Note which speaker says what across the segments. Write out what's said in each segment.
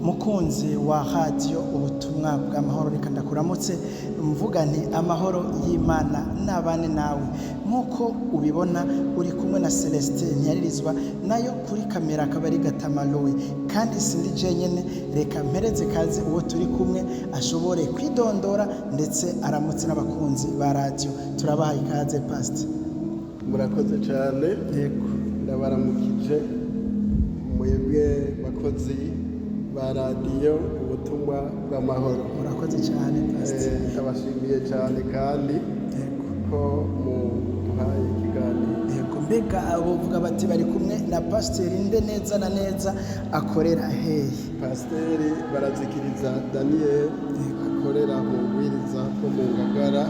Speaker 1: Mukunzi wa radiyo Ubutumwa bw'Amahoro, reka ndakuramutse mvuga nti amahoro y'Imana n'abane nawe. Nk'uko ubibona, uri kumwe na Celestin Ntiyaririzwa, nayo kuri kamera akaba ari Gatamalowe. Kandi sindi jenyene, reka mpereze kaze uwo turi kumwe ashobore kwidondora ndetse aramutse n'abakunzi ba radiyo. Turabahaye ikaze, pasite.
Speaker 2: Murakoze cyane.
Speaker 1: Yego.
Speaker 2: Ndabaramukije mwebwe bakozi ba Radiyo Ubutumwa bw'Amahoro.
Speaker 1: Murakoze cyane, pasite.
Speaker 2: Ndabashimiye cyane kandi ko muduhaye ikiganiro.
Speaker 1: Yego, mbega bavuga bati bari kumwe na pasiteri nde neza na neza, akorera hehe?
Speaker 2: Pasiteri Barazikiriza Daniel, akorera mu Bwiriza bwo mu Ngagara,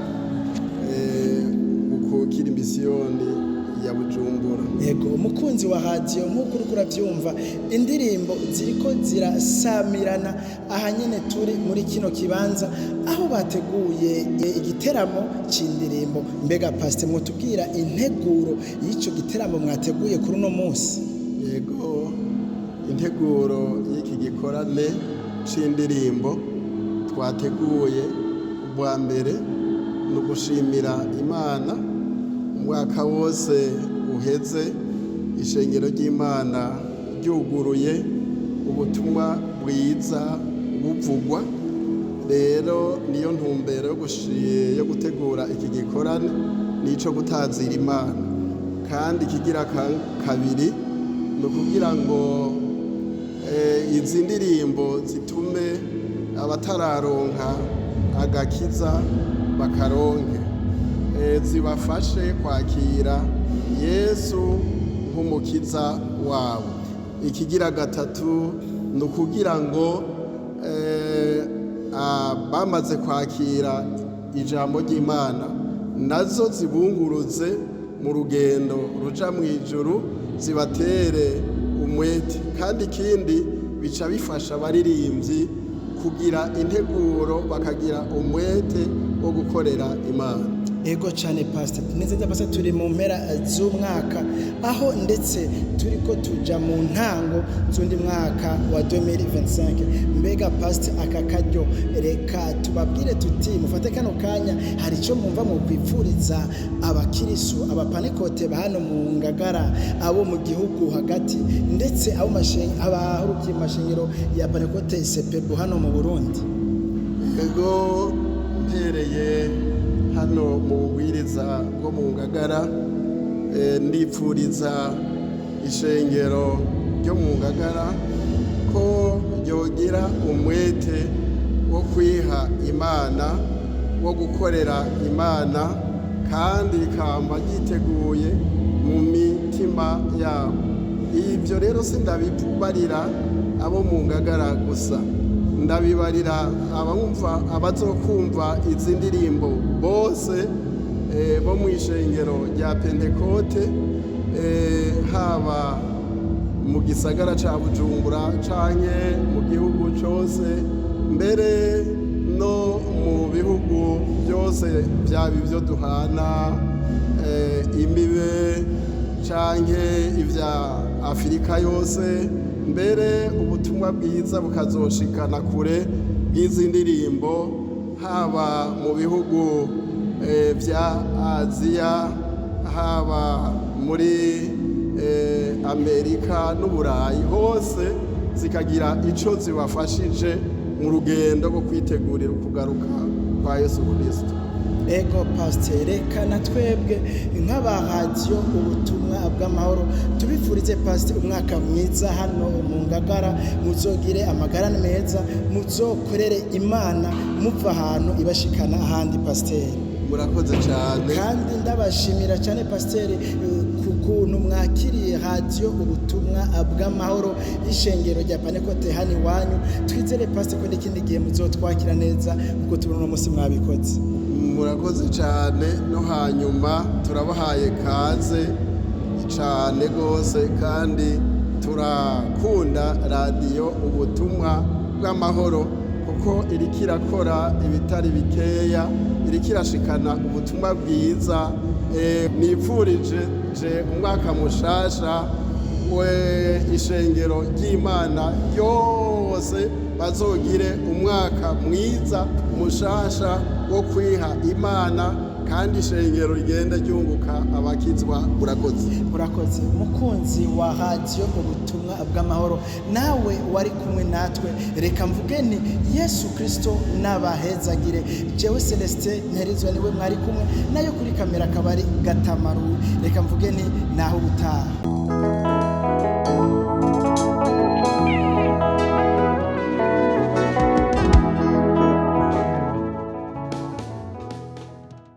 Speaker 2: bukukira Imisiyoni ya Bujumbura.
Speaker 1: Yego, umukunzi wa radiyo, nk'uko uriko urabyumva, indirimbo ziriko zirasamirana aha nyene turi muri kino kibanza aho bateguye igiteramo c'indirimbo. Mbega pasiteri, mwotubwira integuro y'ico giteramo mwateguye kuri uno munsi?
Speaker 2: Yego, integuro y'iki gikorane c'indirimbo twateguye, ubwa mbere ni ugushimira Imana. Umwaka wose uheze ishengero ry'Imana ryuguruye, ubutumwa bwiza buvugwa. Rero niyo ntumbero yo gutegura iki gikorane, nico gutazira Imana. Kandi ikigira kabiri ni ukugira ngo izi ndirimbo zitume abatararonka agakiza bakaronke, zibafashe kwakira Yesu nk'umukiza wabo. Ikigira gatatu ni ukugira ngo bamaze kwakira ijambo ry'Imana nazo zibunguruze mu rugendo ruja mu ijuru, zibatere umwete. Kandi ikindi, bica bifasha abaririmbyi kugira integuro, bakagira umwete wo gukorera Imana.
Speaker 1: Ego cyane, pastor. Neza neza, pastor, turi mu mpera z'umwaka, aho ndetse turi ko tuja mu ntango z'undi mwaka wa 2025. Mbega pastor, aka karyo reka tubabwire tuti mufate kano kanya, hari icyo mwumva mu kwipfuriza abakirisu abapanekote ba hano mu Ngagara, abo mu gihugu hagati, ndetse abo abahurukiye mu mashengero ya Panekote Sepebu hano mu Burundi?
Speaker 2: Ego, mpereye hano mu Bubwiriza bwo mu Ngagara, ndipfuriza ishengero ryo mu Ngagara ko ryogira umwete wo kwiha Imana, wo gukorera Imana, kandi rikamba ryiteguye mu mitima yabo. Ibyo rero sindabibarira abo mu Ngagara gusa, ndabibarira abumva, abazokumva izi ndirimbo bose, bo mu ishengero rya Pentekote, haba mu gisagara ca Bujumbura canke mu gihugu cose, mbere no mu bihugu byose, byaba ibyo duhana imbibe canke ibya Afurika yose. Mbere ubutumwa bwiza bukazoshikana kure bw'izi ndirimbo, haba mu bihugu bya Aziya, haba muri Amerika n'Uburayi hose, zikagira ico zibafashije mu rugendo rwo kwitegurira ukugaruka kwa Yesu Kristo.
Speaker 1: Ego pasiteri, reka na twebwe nk'abaradiyo Ubutumwa bw'Amahoro tubifurize, pasiteri, umwaka mwiza hano mu Ngagara. Muzogire amagara meza, muzokorere Imana muva ahantu ibashikana ahandi, pasiteri.
Speaker 2: Murakoze cyane.
Speaker 1: Kandi ndabashimira cyane, pasiteri, ku kuntu mwakiriye Radiyo Ubutumwa bw'Amahoro y'ishengero rya Panekote hano iwanyu. Twizere, pasiteri, ko n'ikindi gihe muzotwakira neza nk'uko tubona uno munsi mwabikoze.
Speaker 2: Murakoze cyane. No hanyuma turabahaye kaze cyane rwose, kandi turakunda Radiyo Ubutumwa bw'Amahoro. Kuko iriko irakora ibitari bikeya, iriko irashikana ubutumwa bwiza. Nipfurije je umwaka mushasha we ishengero ry'Imana ryose, bazogire umwaka mwiza mushasha wo kwiha Imana, kandi ishengero rigenda ryunguka abakizwa. Urakoze.
Speaker 1: Urakoze, mukunzi wa Radiyo Ubutumwa bw'Amahoro, nawe wari kumwe natwe. Reka mvuge ni Yesu Kirisito n'abahezagire. Jewe Celestin Nterizwa niwe mwari kumwe, nayo kuri kamera akaba ari Gatamaru. Reka mvuge ni naho ubutaha.